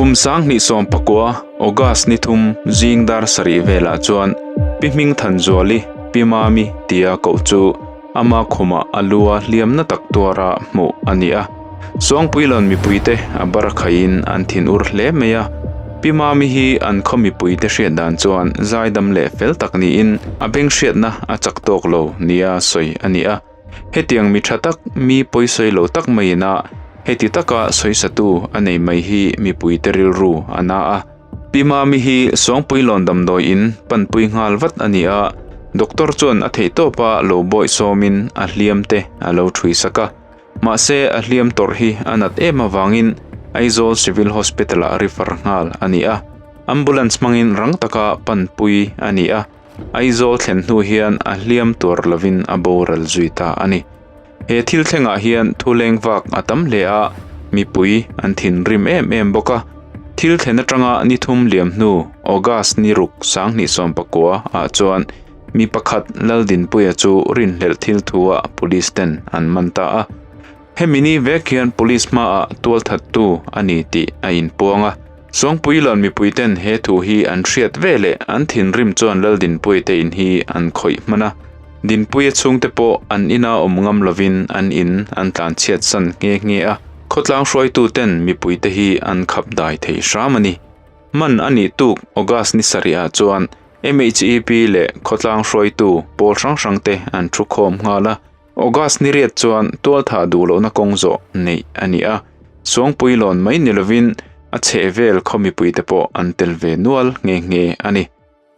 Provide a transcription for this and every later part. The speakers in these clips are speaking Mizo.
Kum 2019 August ni thum zing dar sarih velah chuan Pi Hmingthanzuali, Pi Mami tia koh chu ama khumah a lua hliamna tak tuara hmuh a ni a. Suangpuilawn mipuite a bar khaihin an thin ur hle mai a. Pi Mami hi an khaw mipuite hriat dan chuan zaidam leh fel tak niin a beng hriatna a chak tawk lo nia sawi a ni a. Hetiang mi tha tak, mi pawisawi lo tak maiin a heti taka sawisatu a nei mai hi mipuite rilru a na a. Pi Mami hi Suangpuilawn damdawi in panpui nghal vat a ni a, doctor chuan a theihtawpa lo bawih sawmin a hliam te a lo thui sak a. Mahse a hliam tawrh hi a nat em avangin Aizawl Civil Hospital-ah refer nghal a ni a, ambulance hmangin rang taka panpui a ni a. Aizawl thlen hnu hian a hliam tuar lovin a boral zui ta a ni. He thil thlengah hian thu leng vak a tam hle a, mipui an thinrim em em bawk a. Thil thlen atanga ni thum liam hnu August ni ruk 2019 ah chuan mi pakhat Laldinpuia chu rinhlelh thil thu ah police ten an man ta a. Hemi ni vek hian police hmaah tualthattu a ni tih a inpuang a. Suangpuilawn mipuiten he thu hi an hriat ve leh an thinrim chuan Laldinpuiate in hi an khawih hman a. Dinpuia chhungte pawh an ina awm ngam lovin an in an tlanchhiat san nghe nghe a. Khawtlang hruaituten mipuite hi an khap dai thei hram a ni. Man a nih tuk August ni sarihah chuan MHEP leh khawtlang hruaitu pawl hrang hrangte an thu khawm nghal a. August ni riat chuan tualthah duh lohna kawng zawh neih a ni a, Suangpui lawn mai ni lovin a chhehvel khaw mipuite pawh an tel ve nual nghe nghe a ni.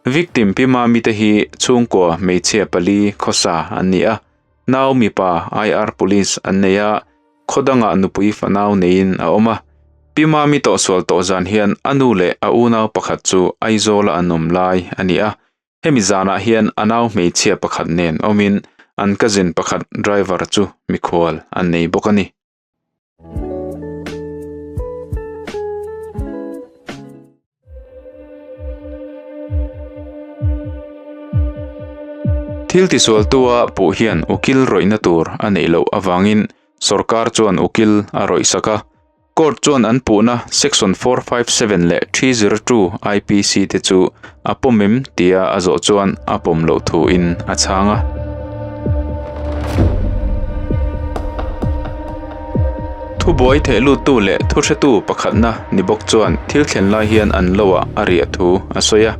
Victim Pi Mami te hi chhungkua hmeichhia pali khawsa an ni a, nau mipa IR Police an nei a, khaw dangah nupui fanau neiin a awm a. Pi Mami tawhsual tawh zan hian a nu leh a unau pakhat chu Aizawla an awm lai a ni a, Hemi zanah hian a nau hmeichhia pakhat nen awmin an cousin pakhat driver chu mikhual an nei bawk a ni. Thil tisualtua puh hian ukil rawihna tur a neih loh avangin sorkar chuan ukil a rawihsak a. Court chuan an puhna Section 457 leh 302 IPC te chu a pawm em tia a zawh chuan a pawm loh thuin a chhang a. Thubuai thehluttu leh thuhretu pakhatna ni bawk chuan thil thlen lai hian an loah a riah thu a sawi a.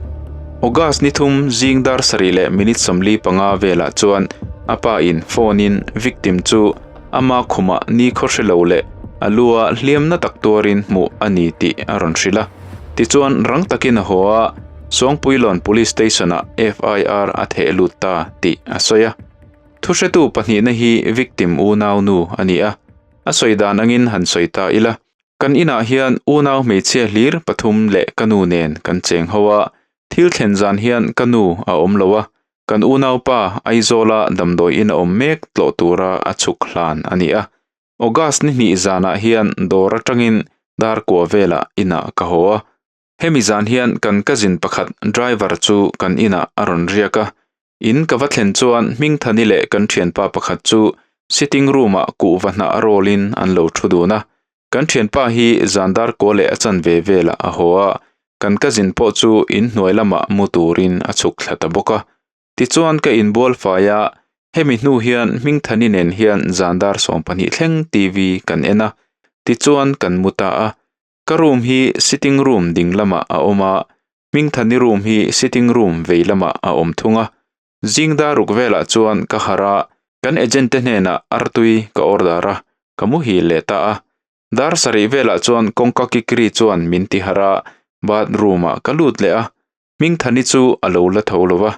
August ni thum zing dar sarih leh minute 45 velah chuan a pa in phone in victim chu Ama khumah ni khaw hre lo leh a lua hliamna tak tuarin hmuh a ni tih a rawn hrilh a. Tichuan rang takin a haw a, Suangpuilawn Police Station-ah FIR a theh lut ta tih a sawi a. Thuhretu pahnihna hi victim unau nu a ni a, a sawi dan angin han sawi ta ila. Kan inah hian unau hmeichhia hlir pathum leh ka nu nen kan cheng ho a, thil thlen zan hian ka nu a awm lo a, Kan unaupa Aizawla damdawiin a awm mek tlawh tura a chhuk hlan a ni a. August ni hnih zanah hian dawr atangin dar kua velah inah ka haw a. Hemi zan hian kan cousin pakhat driver chu kan inah a rawn riak a. In ka va thlen chuan Hmingthani leh kan thianpa pakhat chu sitting room-ah kuhva hnah rawlin an lo thu dun a. Kan thianpa hi zan dar kua leh a chanve velah a haw a, kan cousin pawh chu in hnuai lamah mu turin a chhuk thla ta bawk a. Tichuan ka inbual fai a, hemi hnu hian Hmingthani nen hian zan dar 12 thleng TV kan en a, tichuan kan mu ta a. Ka room hi sitting room ding lamah a awm a, Hmingthani room hi sitting room vei lamah a awm thung a. Zing dar ruk velah chuan ka harh a, kan agent te hnenah artui ka order a, ka muhil leh ta a. Dar sarih velah chuan kawngka kikri chuan min ti harh a, bathroom ah ka lut leh a. Hmingthani chu a lo la tho lo va.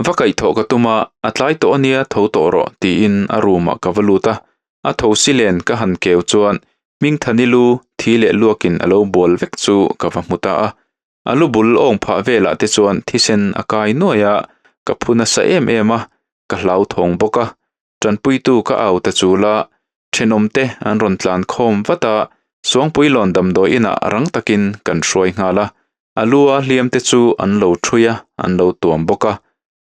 Va kaihthawh ka tum a, a tlai tawh ania tho tawh rawh tiin a room ah ka va lut a. A tho silen ka han keu chuan Hmingthani lu thi leh luakin a lo bual vek chu ka va hmu ta a. A lu bul awng phah velah te chuan thisen a kai nuai a, ka phu nasa em em a, ka hlauthawng bawk a. Tanpuitu ka au ta chul a, thenawmte an rawn tlan khawm vat a, Suangpuilawn damdawi inah rang takin kan hruai nghal a. A lua hliam te chu an lo thui a, an lo tuam bawk a.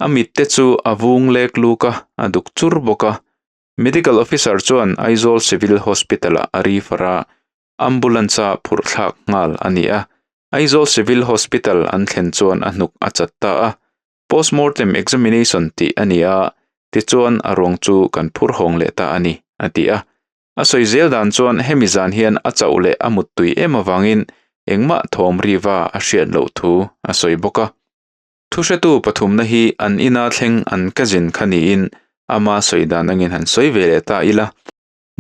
A mit te chu a vung lek luk a, a duk chur bawk a. Medical officer chuan Aizawl Civil Hospital-ah a refer a. Ambulance-a phurh thlak nghal a ni a. Aizawl Civil Hospital an thlen chuan a hnuk a chat ta a. Postmortem examination tih a ni a, tichuan a ruang chu kan phur hawng leh ta a ni, a ti a. A sawi zel dan chuan hemi zan hian a chauh leh a muttui em avangin engmah thawm riva a hriat loh thu a sawi bawk a. Thuhretu pathumna hi an ina thleng an cousin kha niin ama sawi dan angin han sawi ve leh ta ila.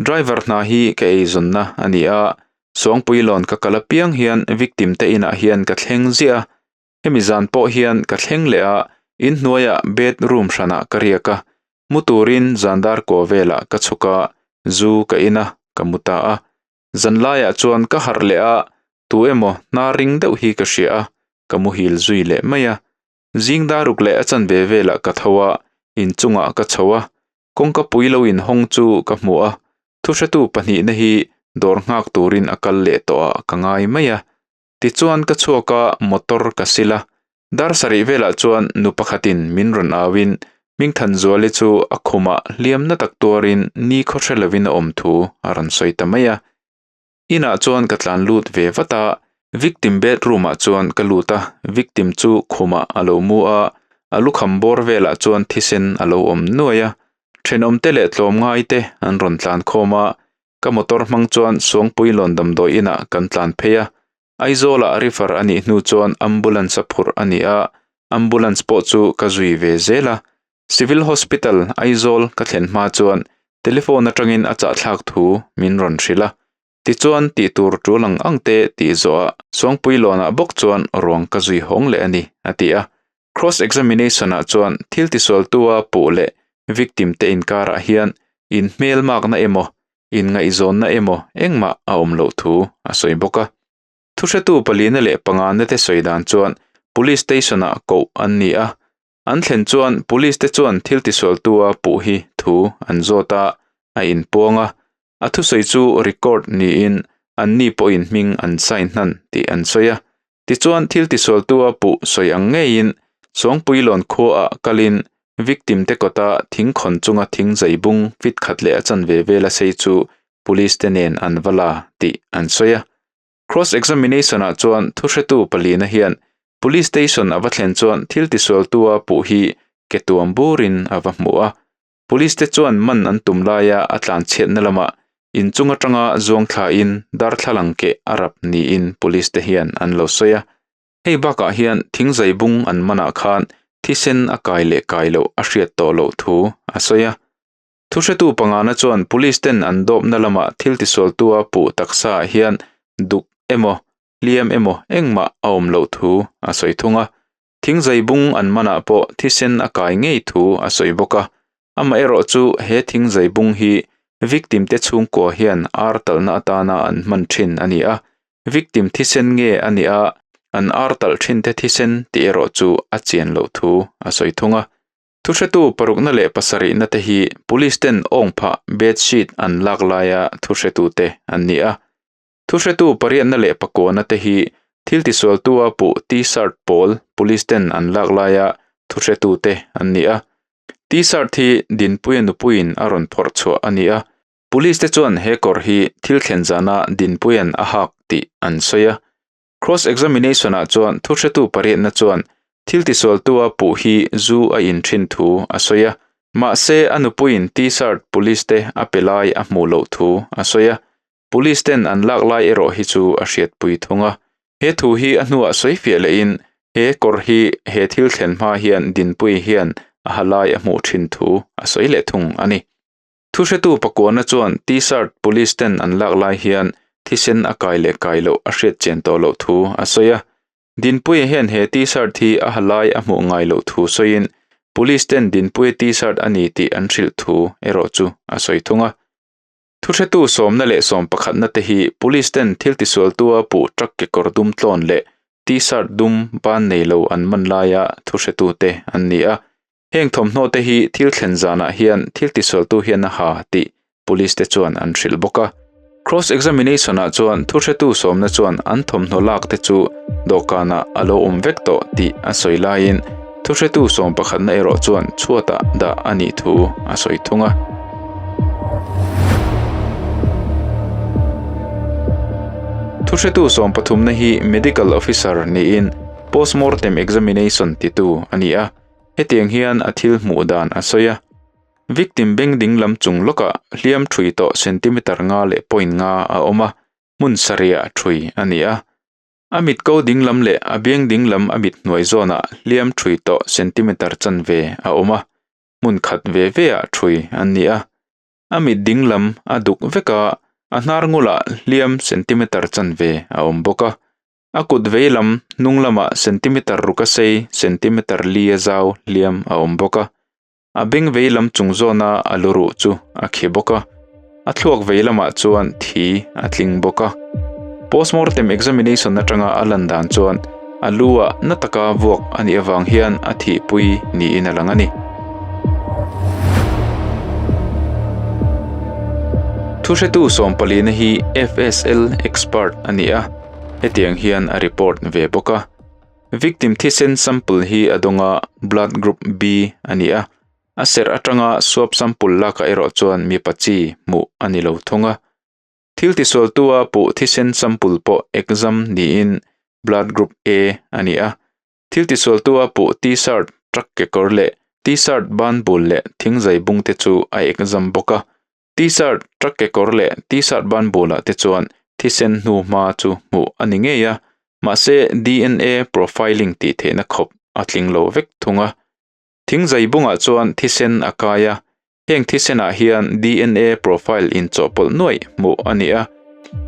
Driver hna hi ka eizawnna a ni a, Suangpuilawn ka kal apiang hian victim te inah hian ka thleng ziah a, Hemi zan pawh hian ka thleng leh a, inhnuaiah bed room hranah ka riak a, mu turin zan dar kua velah ka chhuk a, zu ka in a, ka mu ta a. Zan laiah chuan ka harh leh a, tu emaw hnar ring deuh hi ka hria a, ka muhil zui leh mai a. Zing daruk leh a chanve velah ka tho a, inchungah ka chho a, kawngka pui lo inhawng chu ka hmu a, thuhretu pahnihna hi dawr nghak turin a kal leh tawh ah ka ngai mai a. Tichuan ka chhuak a, motor ka sil a. Dar sarih velah chuan nu pakhatin min rawn auin Hmingthanzuali chu a khumah hliamna tak tuarin ni khaw hre lovin a awm thu a rawn sawi ta mai a. Inah chuan ka tlan lut ve vat a, victim bedroom ah chuan ka lut a, victim chu khumah a lo mu a, a lukham bawr velah chuan thisen a lo awm nuai a. Thenawmte leh tlawmngaite an rawn tlan khawm a, Ka motor hmang chuan Suangpuilawn damdawi inah kan tlan phei a, Aizawlah refer a nih hnu chuan ambulance a phurh a ni a, ambulance pawh chu ka zui ve zel a. Civil Hospital, Aizawl ka thlen hma chuan telephone atangin a chahthlak thu min rawn hrilh a. Tichuan tih tur tul ang ang te tih zawhah Suangpuilawnah bawk chuan ruang ka zui hawng leh a ni, a ti a. Cross examination ah chuan thil tisualtua puh leh victim te inkarah hian in hmelmakna emaw, in ngaihzawnna emaw engmah a awm loh thu a sawi bawk a. Thuhretu palina leh pangana te sawi dan chuan police station ah koh an ni a, an thlen chuan police te chuan thil tisualtua puh hi thu an zawt a, a inpuang a, A thusawi chu record niin anni pawhin hming an sign hnan tih an sawi a. Tichuan thil tisualtua puh sawi ang ngeiin Suangpuilawn khuaah kalin victim te kawta thing khawn chunga thing zai bung fit khat leh a chanve vela sei chu police te nen an va la tih an sawi a. Cross examination ah chuan thuhretu palina hian police station a va thlen chuan thil tisualtua puh hi ke tuam burin a va hmu a. Police te chuan man an tum laia a tlan chhiatna lamah inchung atanga zuang thlain darthlalang keh a rap niin police te hian an lo sawi a. Hei bakah hian thingzai bung an manah khan thisen a kai leh kai loh a hriat tawh loh thu a sawi a. Thuhretu pangana chuan police ten an dawpna lamah thil tisualtua puh taksa ah hian duk emaw hliam emaw engmah a awm loh thu a sawi thung a. Thingzai bung an manah pawh thisen a kai ngei thu a sawi bawk a, amaherawh chu he thingzai bung hi victim te chhungkua hian ar talhna atana an hman thin a ni a, victim thisen nge a nih a, an ar talh thin te thisen tih erawh chu a chian loh thu a sawi thung a. Thuhretu parukna leh pasarihna te hi police ten awng phah bed sheet an lak laia thuhretu te an ni a. Thuhretu pariatna leh pakuana te hi thil tisualtua puh T-shirt pawl police ten an lak laia thuhretu te an ni a. T-shirt hi Dinpuia nupuiin a rawn phawrh chhuah a ni a. Police te chuan he kawr hi thil thlen zana Dinpuia'n a hak tih an sawi a. Cross examination ah chuan thuhretu pariatna chuan thil tisualtua puh hi zu a in thin thu a sawi a. Mahse a nupuiin T-shirt police te a pe lai a hmuh loh thu a sawi a. Police ten an lak lai erawh hi chu a hriatpui thung a. He thu hi a hnuah sawi fiah lehin he kawr hi he thil thlen hma hian Dinpuii hian a ha lai a hmuh thin thu a sawi leh thung a ni. Thuhretu pakuana chuan T-shirt police ten an lak lai hian thisen a kai leh kai loh a hriat chian tawh loh thu a sawi a. Dinpuii hian he T-shirt hi a ha lai a hmuh ngai loh thu sawiin police ten Dinpuii T-shirt a ni tih an hrilh thu erawh chu a sawi thung a. Thuhretu sawmna leh sawm pakhatna te hi police ten thil tisualtua puh truck kekawr dum tlawn leh T-shirt dum ban nei lo an man laia thuhretu te an ni a. Heng thawmhnaw te hi thil thlen zanah hian thil tisualtu hian a ha tih police te chuan an hrilh bawk a. Cross examination ah chuan thuhretu sawmna chuan an thawmhnaw lak te chu dawhkanah a lo awm vek tawh tih a sawi laiin Thuhretu sawm pakhatna erawh chuan chhuatah dah a nih thu a sawi thung a. Thuhretu sawmpathumna hi Medical Officer niin Postmortem Examination titu a ni a, hetiang hian a thil hmuh dan a sawi a. Victim beng ding lam chung lawkah hliam ṭhui tawh centimeter nga leh point nga a awm a, hmun sarihah ṭhui a ni a. A mit ko ding lam leh a biang ding lam a mit hnuai zawnah hliam ṭhui tawh centimeter chanve a awm a, hmun khat ve veah ṭhui an ni a. A mit ding lam a duk vek a, a hnar ngulah hliam centimeter chanve a awm bawk a. A kut vei lam hnung lamah centimeter ruk a sei centimeter li a zau hliam a awm bawk a. A beng vei lam chung zawna a lu ruh chu a khi bawk a, a thluak vei lamah chuan thi a tling bawk a. Postmortem examination atanga a lan dan chuan a lu ah na taka vuak a nih avang hian a thihpui niin a lang a ni. Thuhretu sawmpalina hi FSL expert a ni a, hetiang hian a report ve bawk a. Victim thisen sample hi a dawng a, blood group B a ni a. A serh atanga swab sample lakah erawh chuan mipa chi hmuh a ni lo thung a. Thil tisualtua puh thisen sample pawh exam niin blood group A a ni a. Thil tisualtua puh T-shirt, truck kekawr leh T-shirt ban bul leh thingzai bung te chu a exam bawk a. T-shirt, truck kekawr leh T-shirt ban bulah te chuan thisen hnu hma chu hmuh a ni ngei a, mahse DNA profiling tih theihna khawp a tling lo vek thung a. Thingzai bungah chuan thisen a kai a, heng thisenah hian DNA profile inchawhpawlh nuaih hmuh a ni a.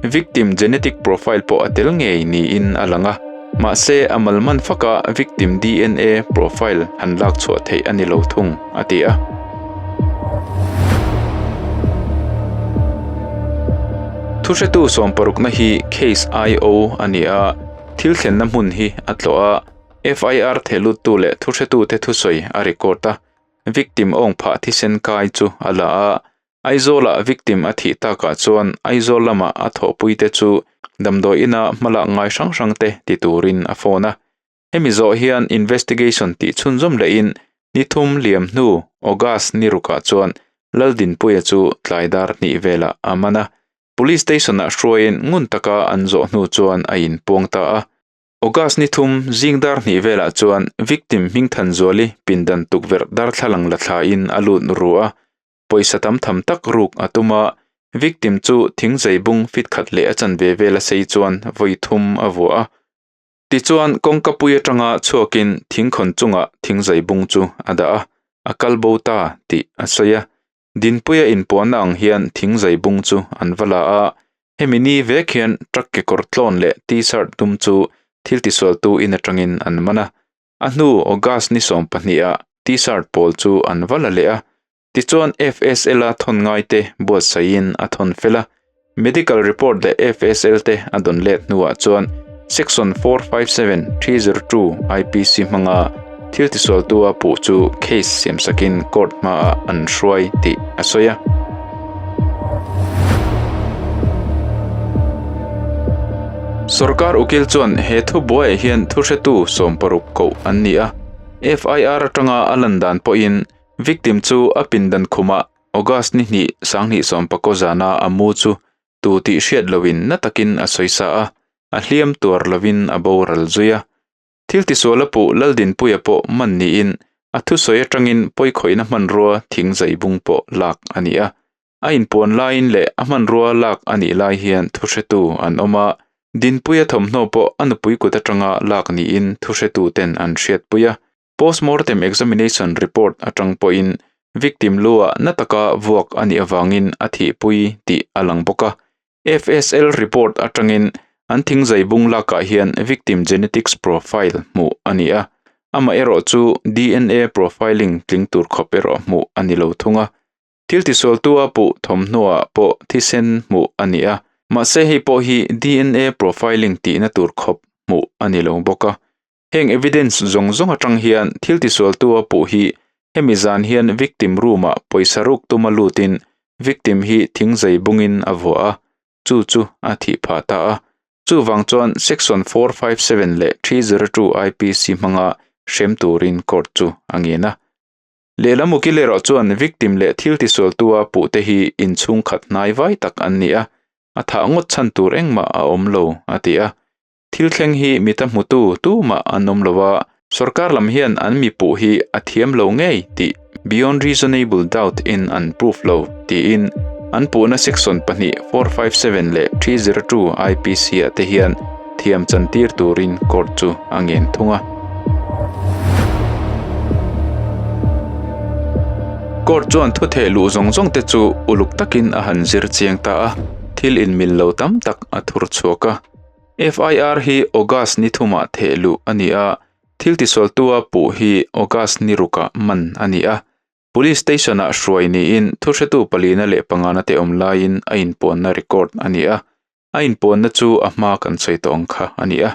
Victim genetic profile pawh a tel ngei niin a lang a, mahse a malman faka victim DNA profile han lak chhuah theih a ni lo thung, a ti a. Thuhretu sawmparukna hi case IO a ni a, thil thlenna hmun hi a tlawh a, FIR thehluttu leh thuhretute thusawi a record a, victim awng phah thisen kai chu a la a, Aizawlah victim a thih takah chuan Aizawl lama a thawhpuite chu damdawi ina hmalak ngai hrang hrang te ti turin a phone a. Hemi zawh hian investigation tih chhunzawm lehin ni thum liam hnu August ni rukah chuan Laldinpuia chu tlai dar hnih velah a man a. Police station-ah hruaiin ngun taka an zawh hnu chuan a inpuang ta a. August ni thum zing dar hnih velah chuan victim Hmingthanzuali pindan tukverh darthlalang la thlain a lut ru a. Pawisa tam tham tak ruk a tum a, victim chu thingzei bung fit khat leh a chanve vel a sei chuan vawi thum a vuah a. Tichuan kawngka pui atanga chhuakin thingkhawn chungah thingzei bung chu a dah a, a kal bo ta tih a sawi a. Dinpuia inpuanna ang hian thingzei bung chu an va la a, hemi ni vek hian truck kekawr tlawn leh t-shirt dum chu thil tisualtu in atangin an man a. A hnu August ni sawmpahniha T-shirt pawl chu an va la leh a, tichuan FSL-a thawn ngaite buatsaihin a thawn fel a. Medical report leh FSL te a dawn let hnuah chuan Section 457 302 IPC hmanga thil tisualtua puh chu case siamsakin court hmaah an hruai tih a sawi a. Sorkar ukil chuan he thubuaiah hian thuhretu 60 koh an ni a, FIR atanga a lan dan pawhin victim chu a pindan khumah August ni hnih sanghnih sawmpakaw zana a mu chu tu tih hriat loin na takin a sawi sa a, a hliam tuar lovin a boral zui a. Thil tisual a puh Laldinpuia pawh man niin a thusawi atangin pawikhawihna hmanrua thing zai bung pawh lak a ni a. A inpuan laiin leh a hmanrua lak a nih lai hian thuhretu an awm a, Dinpuia thawmhnaw pawh a nupui kut atanga lak niin thuhretu ten an hriatpui a. Postmortem examination report atang pawhin victim luah na taka vuak a nih avangin a thihpui tih a lang bawk a. FSL report atangin an thingzai bung lakah hian victim genetics profile hmuh a ni a, amaherawh chu DNA profiling tling tur khawp erawh hmuh a ni lo thung a. Thil tisualtua puh thawmhnuah pawh thisen hmuh a ni a, mahse hei pawh hi DNA profiling tihna tur khawp hmuh a ni lo bawk a. Heng evidence zawng zawng atang hian thil tisualtua puh hi hemi zan hian victim room-ah pawisa ruk tuma lutin victim hi thingzei bungin a vuah a, chu chu a thih phah ta a. Chuvang chuan Section 457 leh 302 IPC hmanga hrem turin court chu a ngen a. Lehlam ukil erawh chuan victim leh thil tisualtua puhte hi inchhungkhat hnai vai tak an ni a. A thah ngawt chhan tur engmah a awm lo, a ti a. Thil thleng hi mita hmutu tumah an awm lo a, sorkar lam hian an mi puh hi a thiam lo ngei tih beyond reasonable doubt in an proof lo tiin an puhna section pahnih, 457 leh 302 IPC ah te hian thiam chantir turin court chu a ngen thung a. Court chuan thutheh luh zawng zawng te chu uluk takin a han zir chiang ta a, thil inmil lo tam tak a thur chhuak a. FIR hi August ni thumah theh luh a ni a, thil tisualtua puh hi August ni rukah man a ni a. Police station-ah hruai niin thuhretu palina leh pangana te awm laiin a inpuanna record a ni a, a inpuanna chu a hma kan sawi tawh ang kha a ni a.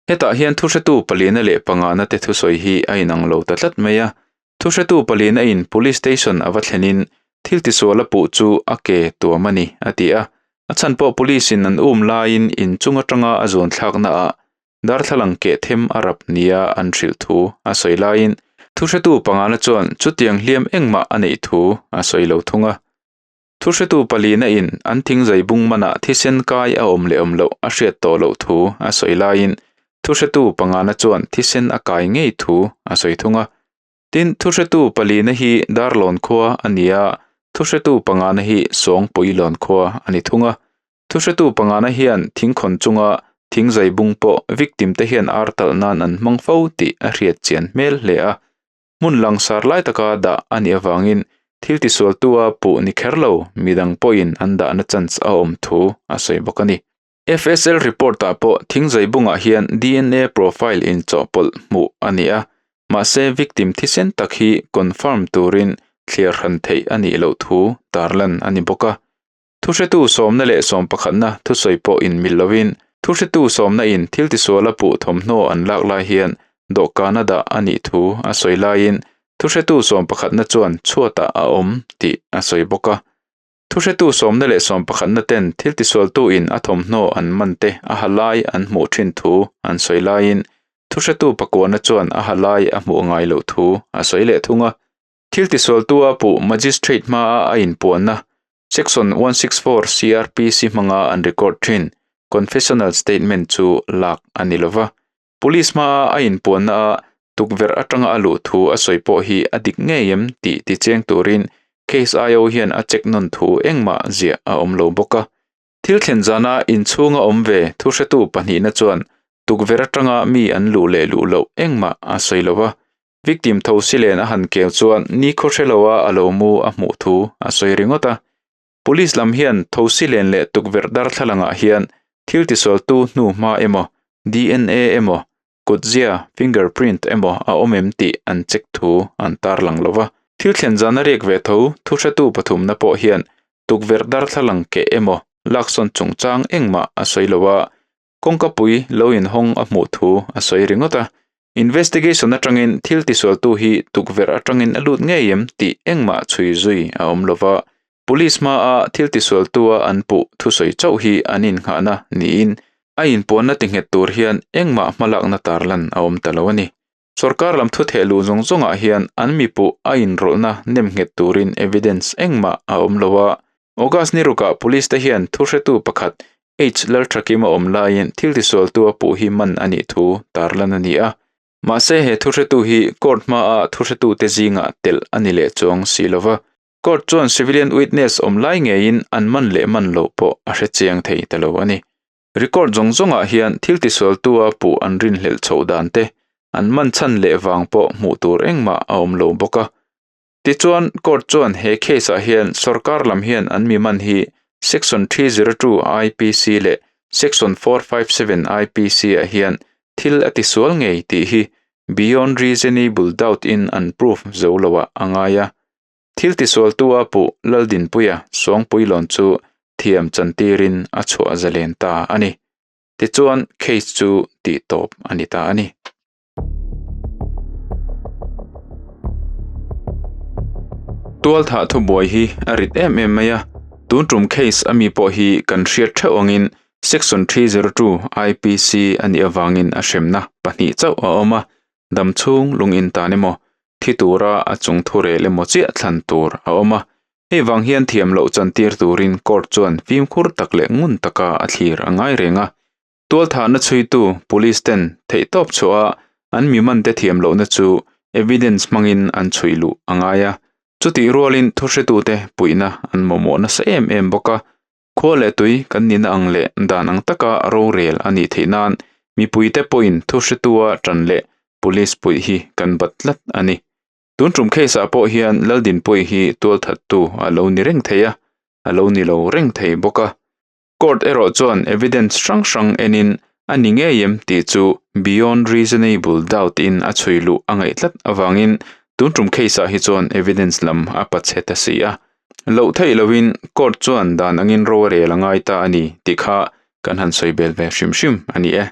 Hetah hian thuhretu palina leh pangana te thusawi hi a inang lo ta tlat mai a, thuhretu palina in police station a va thlenin thil tisual a puh chu a ke tuam a ni a ti a, a chhan pawh police in an um laiin inchung atanga a zuan thlakna ah darthlalang keh them a rap nia an hrilh thu a sawi laiin thuhretu pangana chuan chutiang hliam engmah a neih thu a sawi lo thung a. Thuhretu palina in an thingzai bung manah thisen kai a awm leh awm loh a hriat tawh loh thu a sawi laiin thuhretu pangana chuan thisen a kai ngei thu a sawi thung a. Tin, thuhretu palina hi Darlawn khua a ni a, thuhretu pangana hi Sawngpuilawn khua a ni thung a. Thuhretu pangana hian thingkhawn chunga thingzai bung pawh victim te hian ar talh nan an hmang fo tih a hriat chian hmel hle a. Hmun langsar lai taka dah a nih avangin thil tisualtua puh ni kher lo midang pawhin an dahna chance a awm thu a sawi bawk a ni. FSL report-ah pawh thingzai bungah hian DNA profile inchawhpawlh hmuh a ni a, mahse victim thisen tak hi confirm turin thliar hran theih a nih loh thu tarlan a ni bawk a. Thuhretu sawmna leh sawmpakhatna thusawi pawh inmil lovin, thuhretu sawmna in thil tisuala puh thawmhnaw an lak lai hian dawhkana dah a nih thu a sawi laiin thuhretu sawmpakhatna chuan chhuatah a awm tih a sawi bawk a. Thuhretu sawmna leh sawmpakhatna ten thil tisualtu in a thawmhnaw an man te a ha lai an hmuh thin thu an sawi laiin thuhretu pakuana chuan a ha lai a hmuh ngai loh thu a sawi leh thung a. Thil tisualtua puh Magistrate hmaa a inpuanna Section 164 CrPC hmanga an record thin confessional statement chu lak a ni lova. Police hmaa a inpuanna a tukverh atanga a luh thu a sawi pawh hi a dik ngei em tih tichiang turin case IO hian a check nawn thu engmah ziah a awm lo bawk a. Thil thlen zana inchhunga awm ve thuhretu pahnihna chuan tukverh atanga mi an luh leh luh loh engmah a sawi lova. Victim tho silen a han keu chuan nikhaw hre loa a lo mu a hmuh thu a sawi ringawt a. Police lam hian tho silen leh tukverh darthlalangah hian thil tisualtu hnu hma emaw, DNA emaw, kutzia, fingerprint, emaw a awm em tih an check thu an tarlang lo va. Thil thlen zan a riak ve tho thuhretu pathumna pawh hian tukverh darthlalang keh emaw laksawn chungchang engmah a sawi lo a, Kawngkapui lo inhawng a hmuh thu a sawi ringawt a, investigation atangin thil tisualtu hi tukverh atangin a lut ngei em tih engmah chhui zui a awm lo va, police hmaa thil tisualtua an puh thusawi chauh hi an innghahna niin a inpuanna tinghet tur hian engmah hmalakna tarlan a awm ta lo a ni. Sorkar lam thutheh luh zawng zawngah hian an mi puh a inrawlhna nem nghet turin evidence engmah a awm lo a. August ni rukah police te hian thuhretu pakhat H Lalthakima awm laiin thil tisualtu a puh hi man a nih thu tarlan a ni a. Mahse he thuhretu hi court hmaa thuhretute zingah telh a ni leh chuang si lo va. Court chuan civilian witness awm lai ngeiin an man leh man loh pawh a hrechiang thei ta lo a ni. Record zawng zawngah hian thil tisualtua puh an rinhlelh chhoh dan te, an man chhan leh vang pawh hmuh tur engmah a awm lo bawk a. Tichuan, court chuan he case-ah hian sorkar lam hian an mi man hi Section 302 IPC leh Section 457 IPC-ah hian thil a tisual ngei tih hi beyond reasonable doubt in an proof zo loah a ngai a. Thil tisualtua puh Laldinpuia Suangpuilawn chu thiam chantirin a chhuah zalen ta a ni. Tichuan case chu tihtawp a ni ta a ni. Tualthah thubuai hi a rit em em mai a, tun tum case ami pawh hi kan hriat theuh angin Section 302 IPC a nih avangin a hremna pahnih chauh a awm a, Damchhung lung in tan emaw, thi tura a chung thu rel emaw chiah thlan tur a awm a. Hei vang hian thiam loh chantir turin court chuan fimkhur tak leh ngun taka a thlir a ngai reng a. Tualthahna chhuitu police ten theihtawp chhuah a an mi mante thiam lohna chu evidence hmangin an chhui luh a ngai a. Chutih rualin thuhretute puihna an mamawh nasa em em bawk a. Khua leh tui kan nihna ang leh dan ang taka rorel a nih theih nan mipuite pawhin thuhretua ṭan leh police puih hi kan bat tlat a ni. Tun ṭum case ah pawh hian Laldinpuii hi tualthattu a lo ni reng thei a, a lo ni lo reng thei bawk a. Court erawh chuan evidence hrang hrang enin a ni ngei em tih chu beyond reasonable doubt in a chhui luh a ngaih tlat avangin tun ṭum case ah hi chuan evidence lam a pa chhe ta si a. Loh theih loin court chuan dan angin ro a rel a ngai ta a ni tih kha kan han sawi bel ve hrim hrim a ni e.